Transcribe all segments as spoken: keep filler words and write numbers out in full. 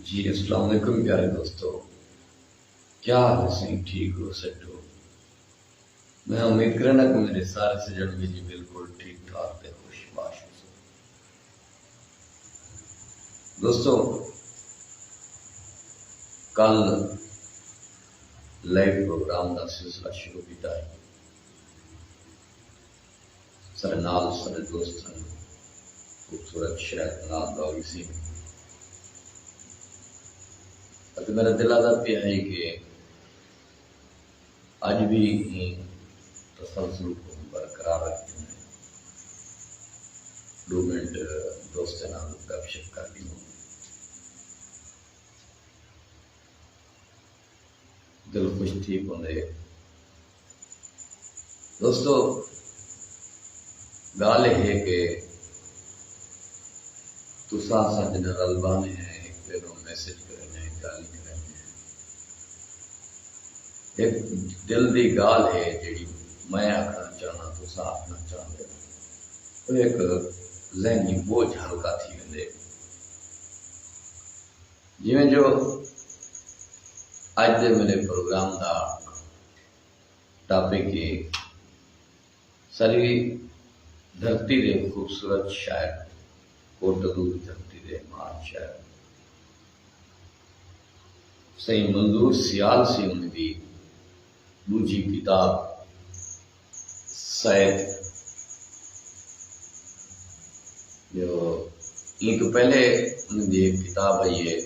جی السلام علیکم پیارے دوستو، کیا حال ہے سائیں؟ ٹھیک ہو سجو؟ میں امید کرنا کہ میرے سارے سجن بھی جی بالکل ٹھیک ٹھاک تے خوش باش ہو۔ دوستو، کل لائیو پروگرام دا سلسلہ شروع کیتا ہے۔ سارے نال سارے دوست ہن، خوبصورت شہر نال باغی سی۔ اتے میرا دل آدا پیا ہے کہ اج بھی ایں تسلسل کو برقرار رکھیں۔ دو منٹ دوست نال گپ شپ کر لی، دل خوش تھی پوندے۔ دوستو، گالھ اے ہے کہ تساں اساں جنہاں رل بانے ہیں، ہک ٻئے نوں میسج کریندے ہیں، گالھیں کریندے ہیں۔ ہک دل دی گالھ ہے جیڑھی میں آکھنا چاہنا، تساں آکھنا چاہندے ہو۔ او ہک ذہنی بوجھ ہلکا تھی ویندے۔ جیویں جو اج دے میرے پروگرام دا ٹاپک ہے ساری دھرتی دے خوبصورت شاعر، کوٹدو دی دھرتی دے مہان شاعر سئیں منظور سیال سی انہیں دی ݙوجھی کتاب سید، جو ایں توں پہلے انہیں دی ہک کتاب آئی ہے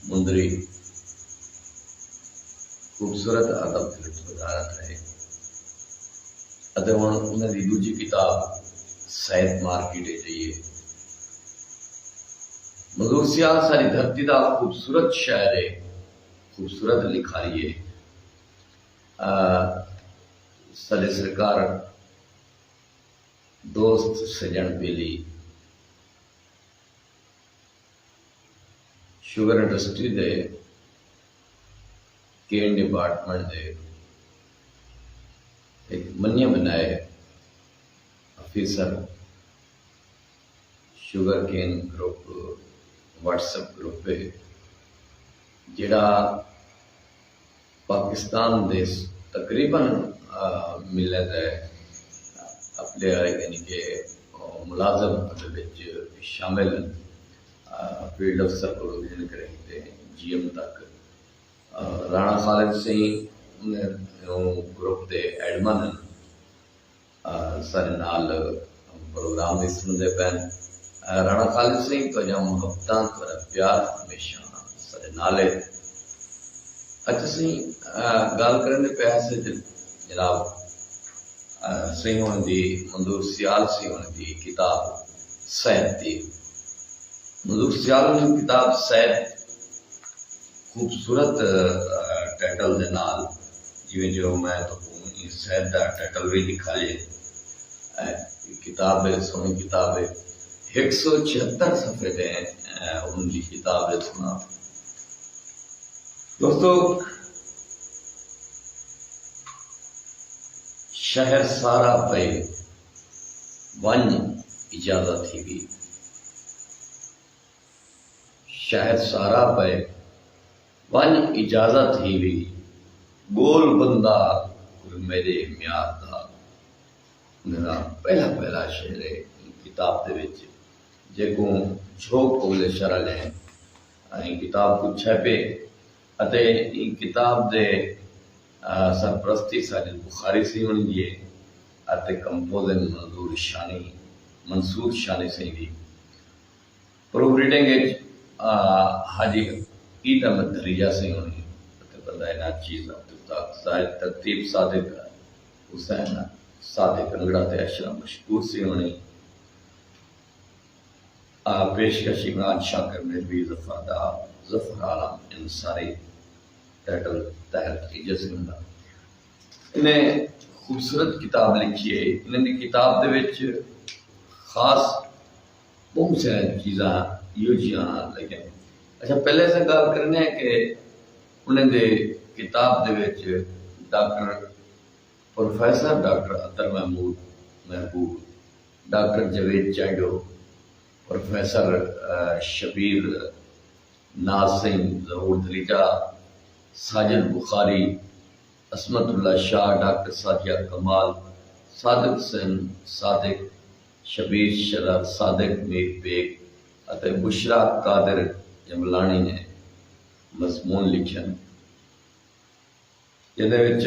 مندری، خوبصورت ادب دے وچ ودھارا تھئے، اتے ہݨ انہیں دی ݙوجھی کتاب سید مارکیٹ وچ آئی ہے۔ منظور سیال ساری دھرتی دا خوبصورت شاعر ہے، خوبصورت لکھاری ہے۔ آ، ساݙے سرکار دوست سڄݨ بیلی شوگر انڈسٹری دے کین ڈپارٹمنٹ دے ہک منیے منائے آفیسر، شوگر کین گروپ واٹس ایپ گروپ ہے جڑا پاکستان دے تقریباً، آ، ملے دے اپنے، یعنی کہ، آ، ملازم دے وچ شامل ہیں، آ، فیلڈ افسر کو گھن کریں تے جی ایم تک۔ آ، رانا خالد سئیں انہیں، او گروپ دے ایڈمن ہیں۔ آ، سارے نال پروگرام وی سݨدے پئن۔ آ، رانا خالد سئیں، تہاݙیاں محبتاں، تہاݙا پیار ہمیشہ سارے نال ہے۔ اچھا سئیں، آ، ڳالھ کرݨ دے پئے ہاسے تے جناب، آ، سئیں ہوݨ دی، منظور سیال سئیں ہوݨ دی کتاب سید دی۔ منظور سیال ہوݨ دی کتاب سید خوبصورت، آ، ٹائٹل دے نال، جیویں جو میں تہاکوں ایں سید دا ٹائٹل وی ݙکھا لے۔ اے کتاب ہے، سوہݨی کتاب ہے۔ ہک سو چھہتر صفحے دے، اے، ان دی کتاب ہے سوہݨا۔ دوستو، شہر سارا پئے، ونڄ اجازت تھی ڳئی۔ شہر سارا پئے، ونڄ اجازت تھی وی، ڳول بندہ کل میݙے میار دا۔ میرا پہلا، پہلا شعر ہے کتاب دے وچ، جیکوں جھوک پبلشر والے ایں کتاب کوں چھاپے، اتے ایں کتاب دے، آ، سرپرستی ساجد بخاری سئیں ہوݨی دی ہے، اتے کمپوزنگ منظور شانی، منصور شانی سئیں دی۔ پروف ریڈنگ اچ، آ، حاجی عقید احمد دھریجہ سئیں ہوݨی اتے بندہ ناچیز عبدالرزاق زاہد، ترتیب صادق، حسین صادق انگڑا تے اشرف مشکور سئیں ہوݨی۔ آ، پیشکش عمران شاکر مہروی، ظفر دا، ظفر عالم انصاری۔ ٹائٹل تحت ایجز ہوندا۔ انہیں خوبصورت کتاب لکھی ہے۔ انہیں دی کتاب دے وچ خاص بہت سارے چیزاں ایہو جیاں ہن، لیکن اچھا، پہلے اساں ڳالھ کرنے ہیں کہ انہیں دے کتاب دے وچ ڈاکٹر، پروفیسر ڈاکٹر عطر محمود محبوب، ڈاکٹر جاوید چانڈیو، پروفیسر، آ، شبیر ناز سئیں ظہور دھریجہ، ساجد بخاری، عصمت اللہ شاہ، ڈاکٹر سعدیہ کمال، صادق حسین صادق، شبیر شرر، صادق میر بیگ اتے بشریٰ قادر جملاݨی نے مضمون لکھن، جیندے وچ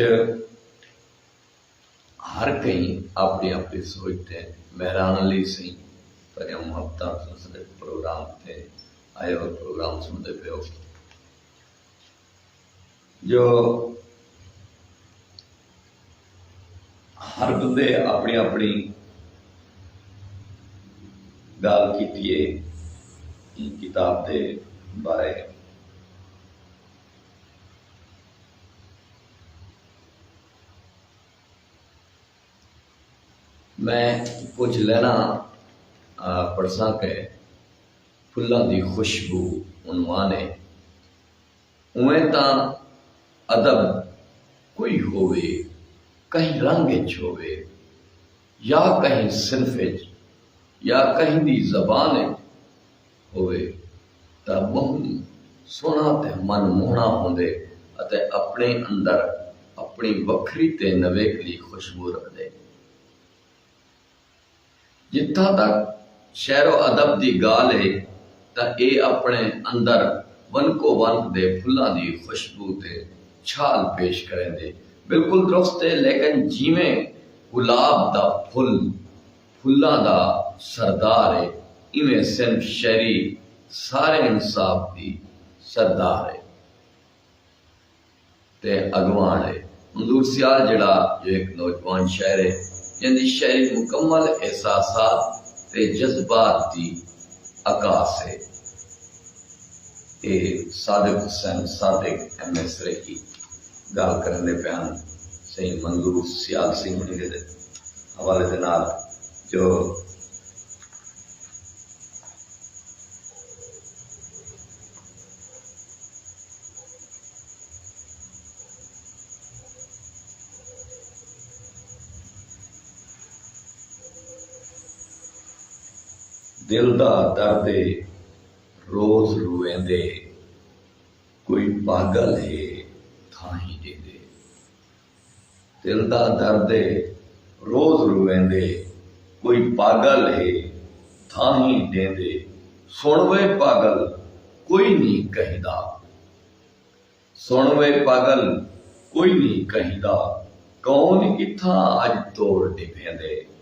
ہر کہیں اپݨی اپݨی سوچ تے مہران علی سئیں، تہاݙیاں محبتاں توں صدقے پروگرام تے آئے ہو، پروگرام سݨدے پئے ہو۔ جو ہر بندے اپݨی اپݨی ڳالھ کیتی ہے ایں کتاب دے بارے۔ میں کجھ لائناں، آ، پڑھساں کہ پھلاں دی خوشبو عنوان ہے۔ اونویں تاں ادب کوئی ہووے، کہیں رنگ اچ ہووے یا کہیں صنف اچ یا کہیں دی زبان اچ ہووے تاں ٻہوں سوہݨا تے من موہݨا ہوندے اتے اپݨے اندر اپݨی وکھری تے نویکلی خوشبو رکھدے۔ جتھاں تک شعر و ادب دی ڳالھ ہے تاں اے اپݨے اندر ونکو ونک دے پھلاں دی خوشبو تے چھال پیش کریندے۔ بالکل درست ہے، لیکن جیویں گلاب دا پھل پھلاں دا سردار ہے، ایویں صنف شعری سارے انصاف دی سردار ہے تے اڳواݨ ہے۔ منظور سیال جیڑھا جو ہک نوجوان شاعر ہے، جیندی شاعری مکمل احساسات تے جذبات دی عکاس ہے۔ اے صادق حسین صادق، ایم اے سرائیکی، ڳالھ کریندے پئے ہن سئیں منظور سیال سئیں ہوݨی دے حوالے دے نال جو دل دا درد اے روز رویندے، کوئی پاگل ہے تھاہیں ݙیندے۔ دل دا درد اے روز رویندے، کوئی پاگل ہے تھاہیں ݙیندے۔ سݨ وے پاگل، کوئی نی کہیندا، سݨ وے پاگل، کوئی نی کہیندا، کون کتھاں اڄ توڑ نبھیندے۔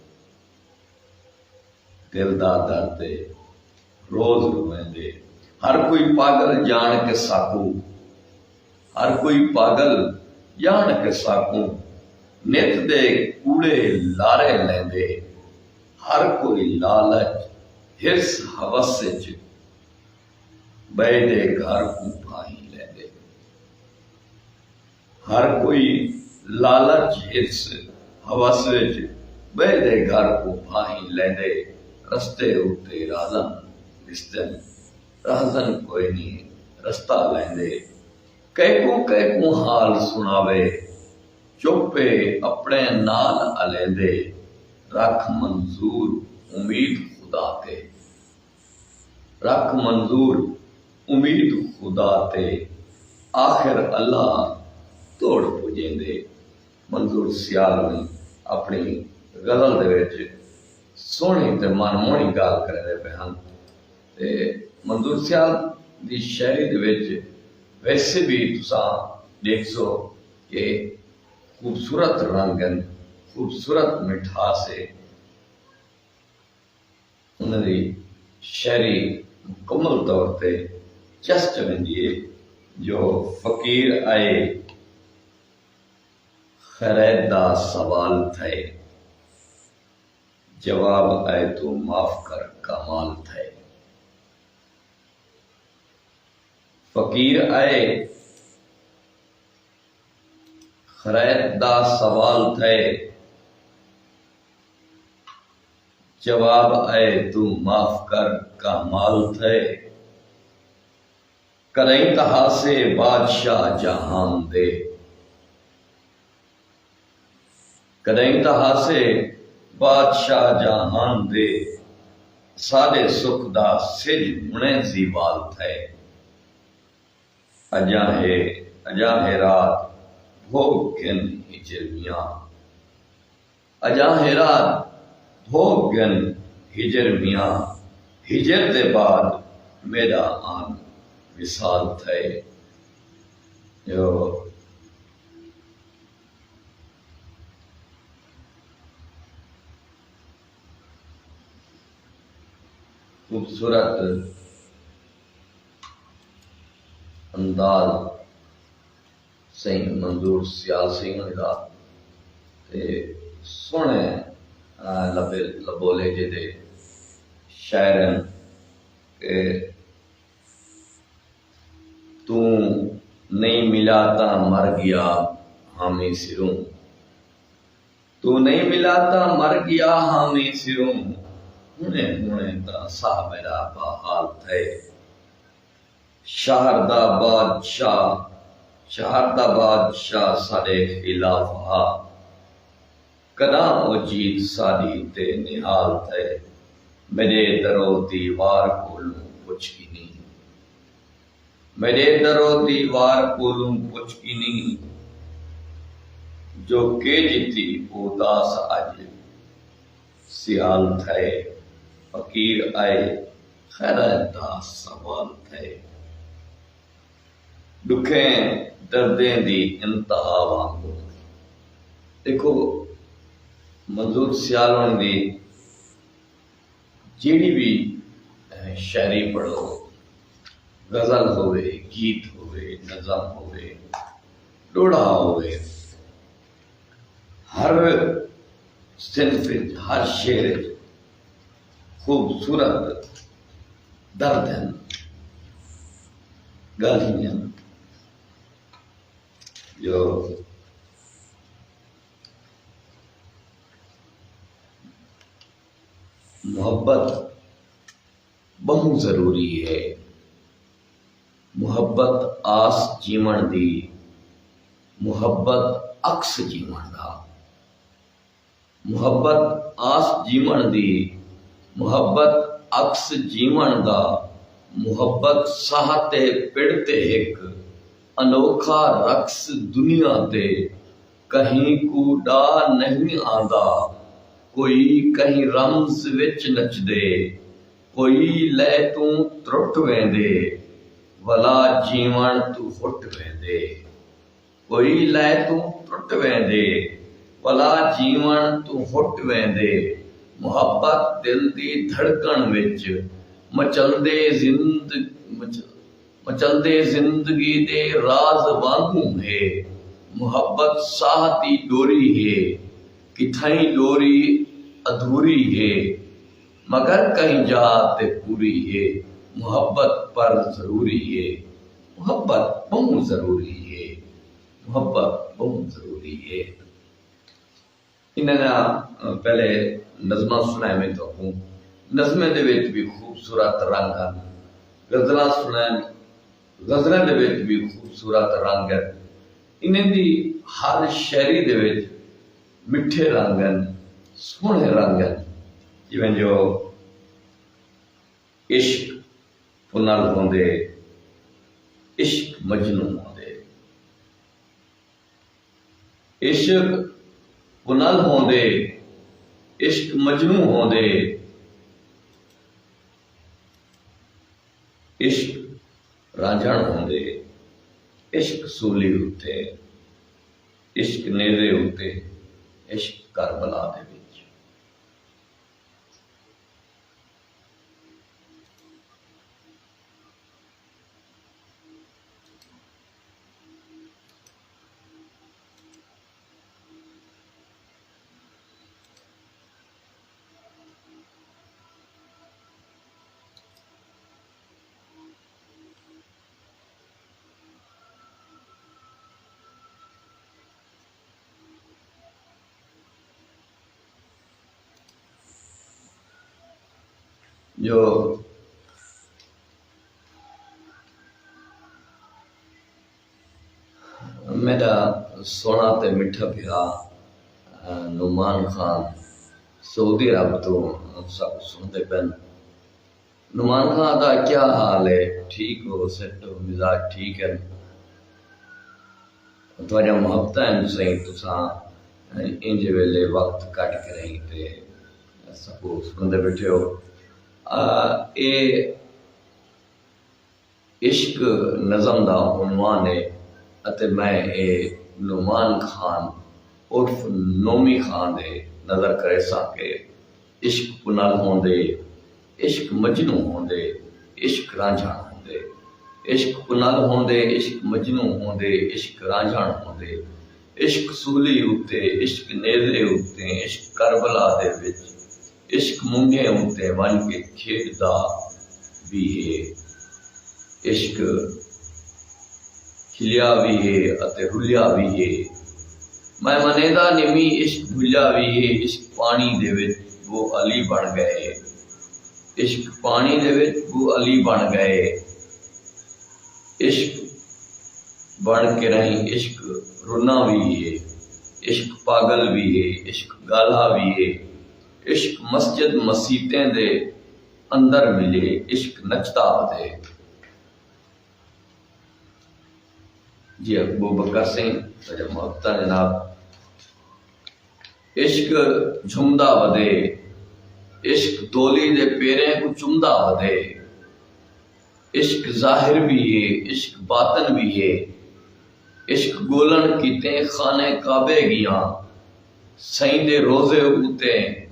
دل دا درد اے روز رویندے، ہر کوئی پاگل ڄاݨ کے ساکوں، ہر کوئی پاگل ڄاݨ کے ساکوں نت دے کوڑے لارے لیندے۔ ہر کوئی لالچ، حرص، ہوس اچ ٻئے دے گھر کوں پھاہیں لیندے۔ ہر کوئی لالچ، حرص، ہوس وچ ٻئے دے گھر کوں پھاہیں لیندے۔ رستے اتے راہزن ݙسدن، راہزن کوئی نی رستہ لیندے۔ کیکوں کیکوں حال سݨاوے، چپ اے اپݨے نال الیندے۔ رکھ منظور امید خدا تے، رکھ منظور امید خدا تے، آخر اللہ توڑ پڄیندے۔ منظور سیال ہوݨی اپݨی غزل دے وچ سوہݨی تے من موہݨی ڳالھ کریندے پئے ہن۔ تے منظور سیال دی شاعری دے وچ ویسے وی تساں ݙیکھسو کہ خوبصورت رنگ ہن، خوبصورت مٹھاس ہے۔ انہاں دی شاعری مکمل طور تے چس چویندی ہے جو فقیر آئے، خیرات دا سوال تھئے، جواب آئے توں معاف کر کمال تھئے۔ فقیر آئے، خیرات دا سوال تھئے، جواب آئے توں معاف کر کمال تھئے۔ کݙاہیں تاں ہاسے بادشاہ جہان دے، کݙاہیں تاں ہاسے بادشاہ جہان دے، ساݙے سکھ دا سجھ ہݨے زیوال تھئے۔ اڄاں ہے، اڄاں ہے رات بھوڳ گھن ہجر میاں۔ اڄاں ہے رات بھوڳ گھن ہجر میاں۔ ہجر دے بعد میݙا آن وصال تھئے۔ جو خوبصورت انداز سئیں منظور سیال سئیں ہوݨی دا، تے سوہݨے، آ، لبے، لبو لہجے دے شاعر ہن کہ توں نئیں ملا تاں مر ڳیا ہاں میں سروں، توں نئیں ملا تاں مر ڳیا ہاں میں سروں، ہݨے ہݨے تاں ساہ میݙا باحال تھئے۔ شہر دا بادشاہ، شہر دا بادشاہ ساݙے خلاف ہا، کݙاں او جیت ساݙی تے نہال تھئے۔ میݙے در و دیوار کولوں پچھ گھنی، میݙے در و دیوار کولوں پچھ گھنی، جو کے جتی او داس اڄ سیال تھئے۔ فقیر آئے خیرات دا سوال تھئے۔ ݙکھیں دردیں دی انتہا وانگوں۔ ݙیکھو، منظور سیال ہوݨی دی جیڑھی وی، اے، شاعری پڑھو، غزل ہووے، گیت ہووے، نظم ہووے، ݙوہڑا ہووے، ہر صنف وچ، ہر شعر وچ خوبصورت درد ہن، ڳالھیں ہن، جو محبت ٻہوں ضروری ہے۔ محبت آس جیوݨ دی، محبت عکس جیوݨ دا۔ محبت آس جیوݨ دی، محبت عکس جیوݨ دا۔ محبت ساہ تے پڑ تے ہک انوکھا رقص دنیا تے۔ کہیں کوں ݙا نئیں آندا، کوئی کہیں رمز وچ نچدے، کوئی لئے توں ترٹ ویندے، ولا جیوݨ توں ہٹ ویندے۔ کوئی لئے توں ترٹ ویندے، ولا جیوݨ توں ہٹ ویندے۔ محبت دل دی دھڑکݨ وچ مچلدے زند-، مچ-، مچلدے زندگی دے راز وانگوں ہے۔ محبت ساہ دی ݙوری ہے، کتھائیں ݙوری ادھوری ہے، مگر کہیں جاہ تے پوری ہے۔ محبت پر ضروری ہے، محبت ٻہوں ضروری ہے، محبت ٻہوں ضروری ہے۔ انہاں نے، آ، پہلے نظماں سݨائے میں تہاکوں۔ نظمیں دے وچ وی خوبصورت رنگ ہن۔ غزلاں سݨائے، غزلاں دے وچ وی خوبصورت رنگ ہن۔ انہاں دی ہر شاعری دے وچ مٹھے رنگ ہن، سوہݨے رنگ ہن۔ جیویں جو عشق پنل ہوندے، عشق مجنوں ہوندے۔ عشق پنل ہوندے، عشق مجنوں ہوندے، عشق رانجھݨ ہوندے، عشق سولی اتے، عشق نیزے اتے، عشق کربلا دے وچ۔ جو میݙا سوہݨا تے مٹھا بھرا، آ، نعمان خان سعودی عرب توں ساکوں سݨدے پن۔ نعمان خان دا کیا حال ہے؟ ٹھیک ہو؟ سیٹ ہو؟ مزاج ٹھیک ہن؟ تہاݙیاں محبتاں ہن سئیں، تساں اینجھے ویلے وقت کڈھ کے رہیں تے سکوں سݨدے ٻیٹھے ہو۔ آ، اے عشق نظم دا عنوان ہے اتے میں اے نعمان خان عرف نومی خان دے نظر کریساں کہ عشق کنال ہوندے، عشق مجنوں ہوندے، عشق رانجھݨ ہوندے۔ عشق کنال ہوندے، عشق مجنوں ہوندے، عشق رانجھݨ ہوندے۔ عشق سہلی اتے، عشق نیزے اتے، عشق کربلا دے وچ، عشق مونگھیں اتے ونڄ کے کھیݙدا وی ہے۔ عشق کھلیا وی ہے اتے رلیا وی ہے۔ میں منیندا نمی عشق بھلیا وی ہے، عشق پاݨی دے وچ ٻو علی بݨ ڳئے۔ عشق پاݨی دے وچ ٻو علی بݨ ڳئے۔ عشق بݨ کے رہیں، عشق رنا وی ہے، عشق پاڳل وی ہے، عشق ڳالھا وی ہے۔ عشق مسجد مسیتیں دے اندر ملے، عشق نچدا ودے۔ جی ابو بکر سئیں، تہاݙیاں محبتاں جناب۔ عشق جھمدا ودے، عشق دولی دے پیریں کوں چمدا ودے۔ عشق ظاہر وی ہے، عشق باطن وی ہے۔ عشق ڳولݨ کیتے خانے کعبے ڳیاں، سئیں دے روضے اتے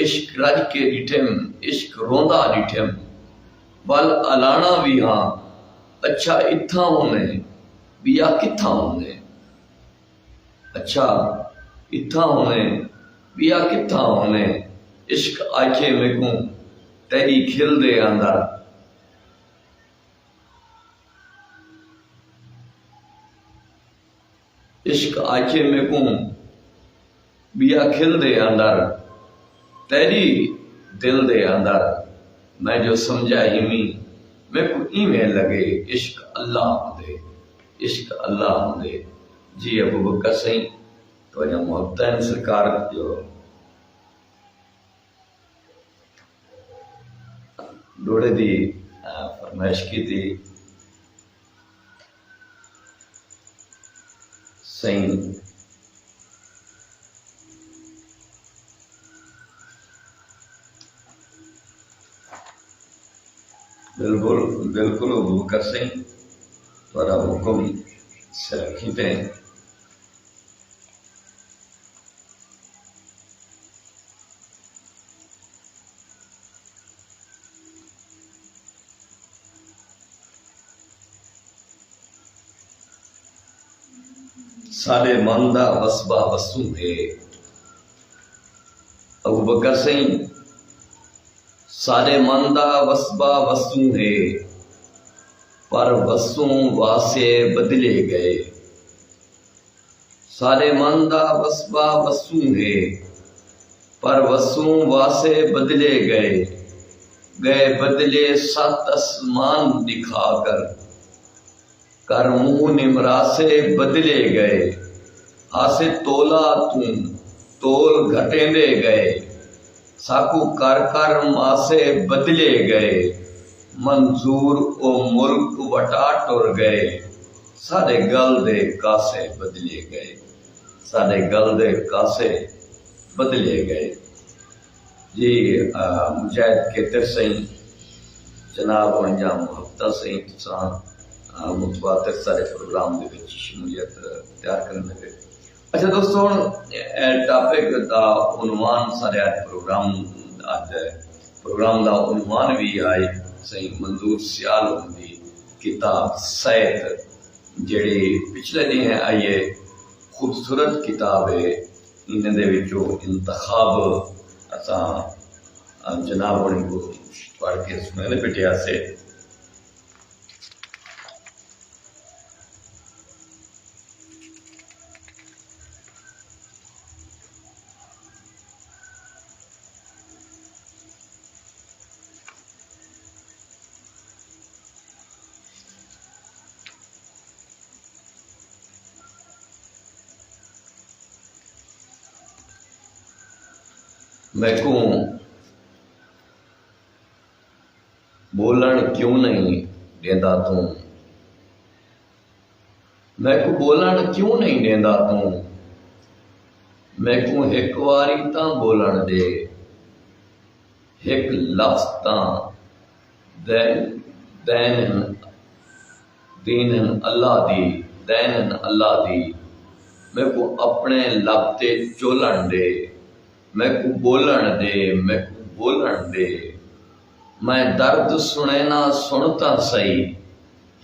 عشق رڄ کے ݙٹھم، عشق روندا ݙٹھم۔ ول الاݨا وی ہاں، اچھا اتھاں ہوندیں، ٻیا کتھاں ہوندیں؟ اچھا اتھاں ہوندیں، ٻیا کتھاں ہوندیں؟ عشق آکھے میکوں، تیݙی کھل دے اندر۔ عشق آکھے میکوں، ٻیا کھل دے اندر، تیݙی دل دے اندر۔ میں جو سمجھا ہیمی، میکوں ایویں لڳے عشق اللہ ہوندے، عشق اللہ ہوندے۔ جی ابو بکر سئیں، تہاݙیاں محبتاں ہن سرکار، جو ݙوہڑے دی، آ، فرمائش کیتی۔ سئیں، بالکل، بالکل ابو بکر سئیں، تہاݙا حکم سر کیتے۔ ساݙے من دا وسبا وسوں ہے۔ ابو بکر سئیں، ساݙے من دا وسبا وسوں ہے، پر وسوں واسے بدلے ڳئے۔ ساݙے من دا وسبا وسوں ہے، پر وسوں واسے بدلے ڳئے۔ ڳئے بدلے ست اسمان ݙکھا کر، کر منہ نمراسے بدلے ڳئے۔ ہاسے تولا توں تول گھٹیندے ڳئے، ساکوں کر کر ماسے بدلے ڳئے۔ منظور او ملک وٹا ٹر ڳئے، ساݙے ڳل دے کاسے بدلے ڳئے، ساݙے ڳل دے کاسے بدلے ڳئے۔ جی، آ، مجاہد کھیتر سئیں، جناب ہوݨ دیاں محبتاں سئیں، تساں، آ، متواتر سارے پروگرام دے وچ شمولیت اختیار کرݨ لڳے۔ اچھا دوستو، ہݨ اے ٹاپک دا عنوان سارے اڄ پروگرام، اڄ پروگرام دا عنوان وی آئے سئیں منظور سیال ہوندی کتاب سیت، جیڑھی پچھلے ݙینہہ آئی ہے، خوبصورت کتاب ہے۔ انہاں دے وچوں انتخاب اساں جناب ہوݨیں کوں پڑھ کے سݨیندے پئے ہاسے۔ میکوں ٻولݨ کیوں نئیں ݙیندا توں؟ میکوں ٻولݨ کیوں نئیں ݙیندا توں؟ میکوں ہک واری تاں ٻولݨ ݙے، ہک لفظ تاں۔ دین، دین ہن، دین ہن اللہ دی، دین ہن اللہ دی۔ میکوں اپݨے لب تے چولݨ ݙے، میکوں ٻولݨ ݙے، میکوں ٻولݨ ݙے۔ میں درد سݨینداں، سݨ تاں سہی،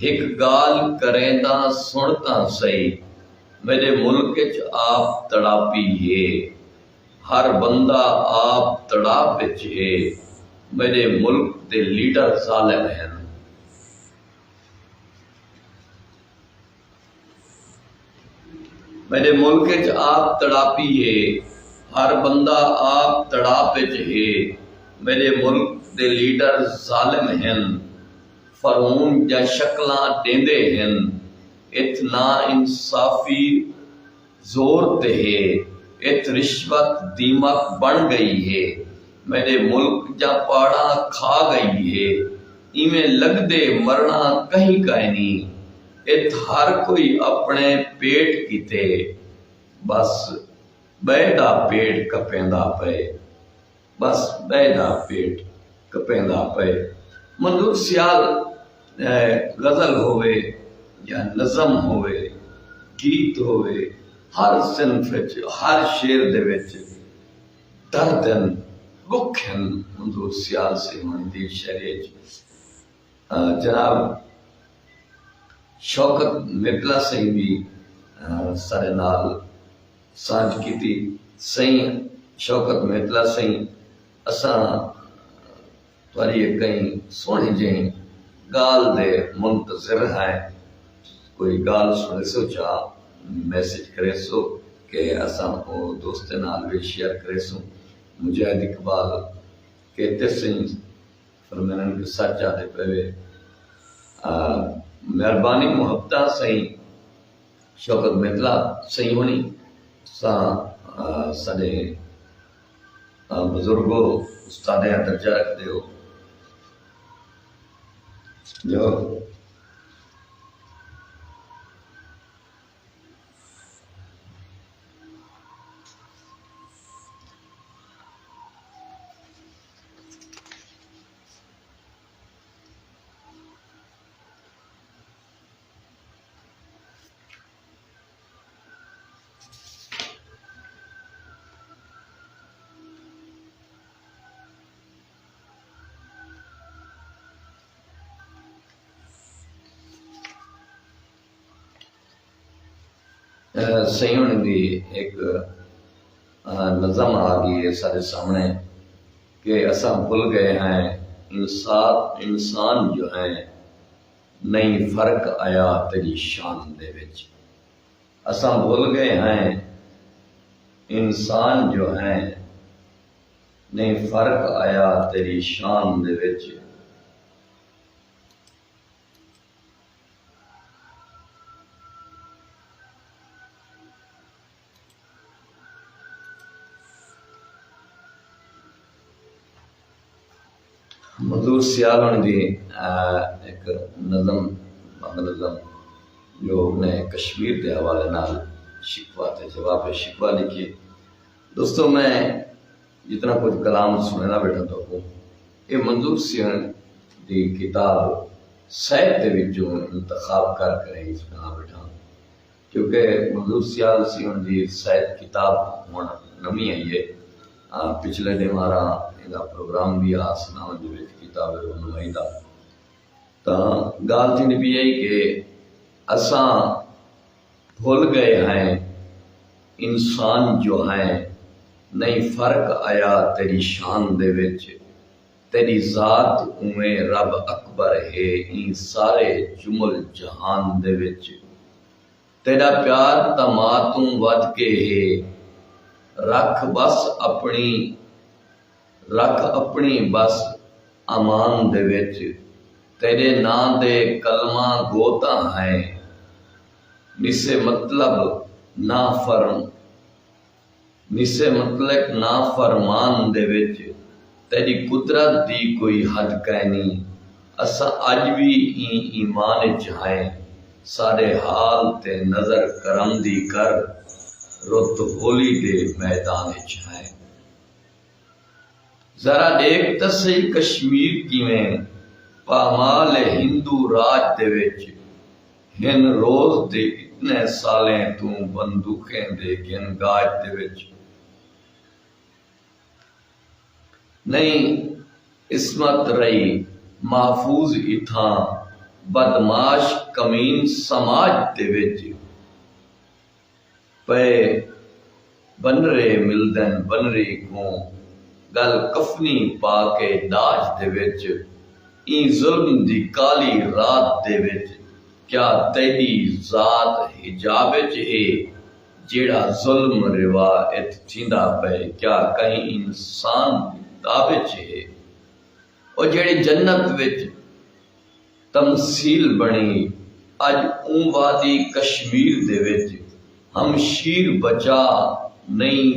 ہک ڳالھ کرینداں، سݨ تاں سہی۔ میݙے ملک اچ آپ تڑاپی ہے، ہر بندہ آپ تڑاپ اچ ہے۔ میݙے ملک دے لیڈر ظالم ہن۔ میݙے ملک اچ آپ تڑاپی ہے، ہر بندہ آپ تڑاپ اچ ہے۔ میݙے ملک دے لیڈر ظالم ہن، فرعون دیاں شکلاں ݙیندے ہن۔ ات نا انصافی زور تے ہے، ات رشوت دیمک بݨ ڳئی ہے۔ میݙے ملک دیاں پاڑاں کھا ڳئی ہے۔ ایویں لڳدے مرݨا کہیں کائنی۔ ات ہر کوئی اپݨے پیٹ کیتے، بس ٻئے دا پیٹ کپیندا پئے، بس ٻئے دا پیٹ کپیندا پئے۔ منظور سیال، اے، غزل ہووے یا نظم ہووے، گیت ہووے، ہر صنف وچ، ہر شعر دے وچ درد ہن، ݙکھ ہن۔ منظور سیال سئیں ہوݨی دی شاعری وچ، آ، جناب شوکت میتلا سئیں وی، آ، ساݙے نال سانجھ کیتی۔ سئیں شوکت میتلا سئیں، اساں تہاݙی کہیں سوہݨی جہیں ڳالھ دے منتظر ہیں۔ کوئی ڳالھ سݨیسو چا، میسج کریسو کہ اساں او دوستیں نال وی شیئر کریسوں۔ مجاہد اقبال کہتے سئیں، فرمیندن کہ سچ آہدے پئے وے۔ آ، مہربانی محبتاں سئیں شوکت میتلا سئیں ہوݨی، ساں، آ، ساݙے، آ، بزرگو، استادیں دا درجہ رکھدے ہو جو سئیں ہوݨی دی ہک، آ، نظم آ ڳئی ہے ساݙے سامݨے کہ اساں بھل ڳئے ہیں انسان، انسان جو ہیں، نئیں فرق آیا تیݙی شان دے وچ۔ اساں بھل ڳئے ہیں انسان جو ہیں، نئیں فرق آیا تیݙی شان دے وچ۔ منظور سیال ہوݨی دی، آ، ہک نظم، بند نظم جو انہیں کشمیر دے حوالے نال شکوہ تے جواب شکوہ لکھی۔ دوستو، میں جتنا کجھ کلام سݨیندا ٻیٹھاں تہاکوں، اے منظور سیال دی کتاب سیت دے وچوں انتخاب کر کے سݨیندا ٻیٹھاں۔ کیونکہ منظور سیال سئیں دی سیت کتاب ہݨ نویں آئی ہے۔ آ، پچھلے ݙینہہ ہمارا ایندا پروگرام وی ہا سناوݨ دے وچ کتاب رونمائی دا۔ تاں ڳالھ تھیندی پئی ہے کہ اساں بھل ڳئے ہیں انسان جو ہیں، نئیں فرق آیا تیݙی شان دے وچ۔ تیݙی ذات اونویں رب اکبر ہے، ایں سارے جمل جہان دے وچ۔ تیݙا پیار تاں ماء توں ودھ کے ہے، رکھ بس اپݨی، رکھ اپݨی بس امان دے وچ۔ تیݙے ناں دے کلماں گو تاں ہیں، نسے مطلب نہ فرم، نسے مطلق نافرمان دے وچ۔ تیݙی قدرت دی کوئی حد کائنی۔ اساں اڄ وی ایں ایمان اچ ہیں۔ ساݙے حال تے نظر کرم دی کر، رت ہولی دے میدان اچ ہیں۔ ذرا ݙیکھ تاں سہی کشمیر کیویں پامال ہندو راج دے وچ ہن، روز دے اتنے سالیں توں بندوقیں دے گھن گاج دے وچ نئیں عصمت رہی محفوظ اتھاں، بدمعاش کمین سماج دے وچ پئے بنرے ملدن بنری کوں، ڳل کفنی پا کے داج دے وچ، ایں ظلم دی کالی رات دے وچ کیا تیݙی ذات حجاب اچ ہے؟ جیڑھا ظلم روا ات تھیندا پئے، کیا کہیں انسان دی تاب اچ ہے؟ او جیڑھی جنت وچ تمثیل بݨی، اڄ اوں وادی کشمیر دے وچ ہمشیر بچا نئیں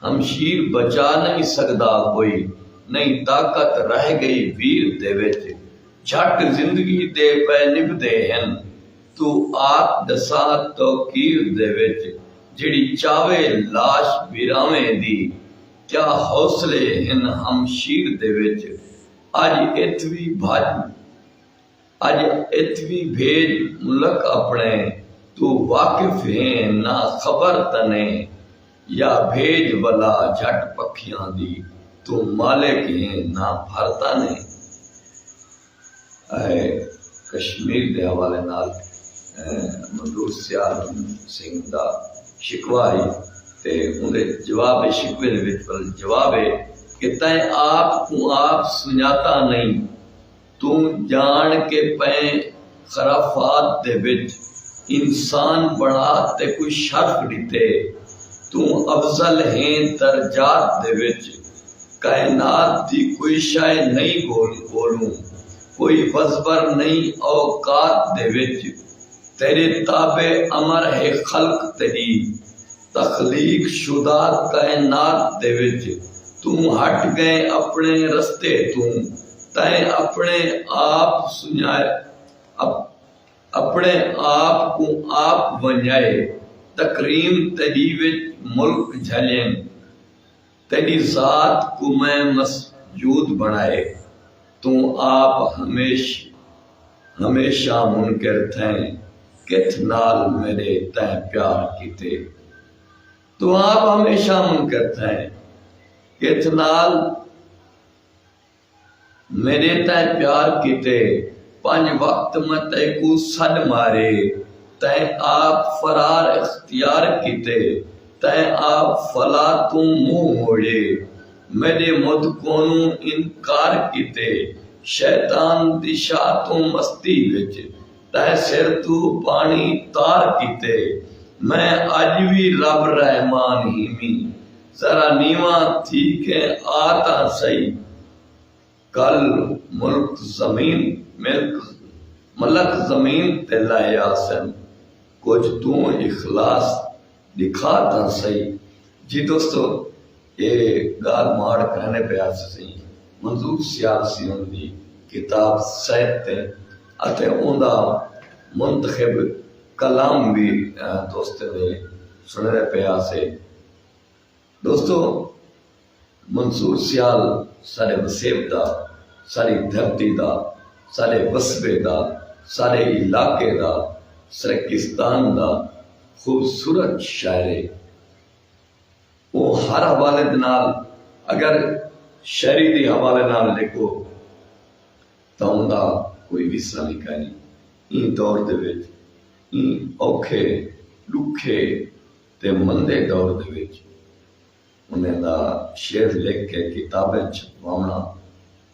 ہمشیر بچا نئیں سڳدا کوئی، نئیں طاقت رہ ڳئی ویر دے وچ۔ جھٹ زندگی دے پئے نبھدے ہن، توں آپ ݙسا توقیر دے وچ، جیڑھی چاوے لاش بھراویں دی، کیا حوصلے ہن ہمشیر دے وچ؟ اڄ اتھ وی بھڄ اڄ اتھ وی بھیڄ ملک اپݨے، توں واقف ہیں نہ خبر تنے، یا بھیڄ ولا جھٹ پکھیاں دی، توں مالک ہیں نہ بھر تنے۔ اے کشمیر دے حوالے نال، اے، منظور سیال سنگھ دا شکوہ ہئی تے اوندے جواب شکوے دے وچ ول جواب ہے کہ تیں آپ کوں آپ سنڄاتا نئیں، توں ڄاݨ کے پئیں خرافات دے وچ انسان بݨا تے کوئی شرف ݙتے، توں افضل ہیں درجات دے وچ، کائنات دی کوئی شئے نئیں ڳول-، ڳولوں، کوئی وزبر نئیں اوقات دے وچ، تیݙے تابع امر ہے خلق تیݙی، تخلیق شدہ کائنات دے وچ، توں ہٹ ڳئیں اپݨے رستے توں، تیں اپݨے آپ سنڄائے، اپ-، اپݨے آپ کوں آپ ونڄائے، تکریم تیݙی وچ ملک جھلین، تیݙی ذات کوں میں مسجود بݨائے، توں آپ ہمیش-، ہمیشہ منکر تھئیں، کتھ نال میݙے تیں پیار کیتے۔ توں آپ ہمیشہ منکر تھئیں، کتھ نال میݙے تیں پیار کیتے۔ پنج وقت میں تیکوں سݙ مارے، تیں آپ فرار اختیار کیتے، تیں آپ فلا توں منہ موڑے، میݙے متھ کونوں انکار کیتے، شیطان دی شاہ توں مستی وچ، تیں سر توں پاݨی تار کیتے۔ میں اڄ وی رب رحمان ہیمی، ذرا نیواں تھی کے آ تاں سہی۔ کل ملک زمین، ملک، ملک زمین تے لائے آسن، کجھ توں اخلاص ݙکھا تاں سہی۔ جی دوستو، اے ڳالھ ماڑ کریندے پئے ہاسے سئیں منظور سیال سیون دی کتاب سیت تے، اتے اوندا منتخب کلام وی، اے، دوستیں دے سݨیندے پئے ہاسے۔ دوستو، منصور سیال ساݙے وسیب دا، ساݙی دھرتی دا، ساݙے وسبے دا، ساݙے علاقے دا، سرکستان دا خوبصورت شاعر ہے۔ او ہر حوالے دے نال، اگر شاعری دے حوالے نال ݙیکھو تاں اوندا کوئی وسا وی کائنی۔ ایں دور دے وچ، ایں اوکھے، ݙکھے تے مندے دور دے وچ انہیں دا شعر لکھ کے کتابیں چھپواوݨا،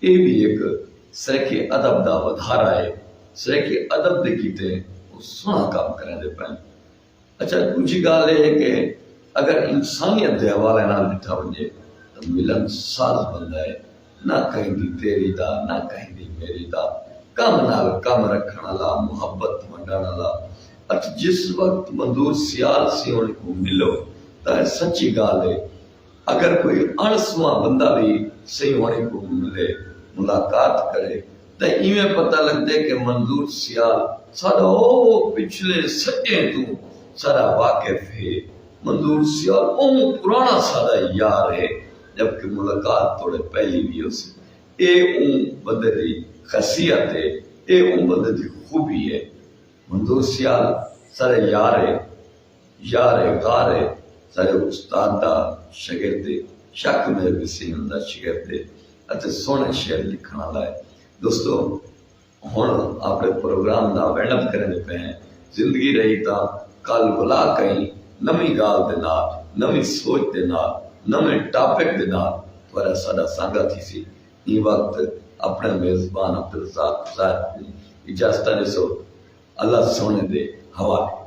اے وی ہک سرائیکی ادب دا ودھارا ہے۔ سرائیکی ادب دے کیتے او سوہݨا کم کریندے پئن۔ اچھا، ݙوجھی ڳالھ اے ہے کہ اگر انسانیت دے حوالے نال ݙٹھا ونڄے تاں ملن ساز بندہ ہے، نہ کہیں دی تیری دا، نہ کہیں دی میری دا، کم نال کم رکھݨ آلا، محبت ونڈݨ آلا۔ اچ جس وقت منظور سیال سیوݨ کوں ملو تاں اے سچی ڳالھ ہے، اگر کوئی اݨ سواں بندہ وی سیوݨ کوں ملے، ملاقات کرے، تاں ایویں پتہ لڳدے کہ منظور سیال ساݙا او پچھلے سڄیں توں ساݙا واقف ہے۔ منظور سیال اوں پراݨا ساݙا یار ہے، جبکہ ملاقات توڑے پہلی وی ہوسی۔ اے اوں بندے دی خاصیت ہے، اے اوں بندے دی خوبی ہے۔ منظور سیال ساݙا یار ہے، یار غار ہے، ساݙے استاد دا شاگرد ہے، شک مہر وسیم دا شاگرد ہے اتے سوہݨے شعر لکھݨ والا ہے۔ دوستو، ہݨ اپݨے پروگرام دا وینڈ اپ کریندے پئے ہیں۔ زندگی رہی تاں کل ولا کہیں نویں ڳالھ دے نال، نویں سوچ دے نال، نویں ٹاپک دے نال تہاݙا ساݙا سانگا تھیسی۔ ایں وقت اپݨے میزبان عبدالرزاق ظاہر کوں اجازتاں ݙیسو۔ اللہ سوہݨے دے حوالے۔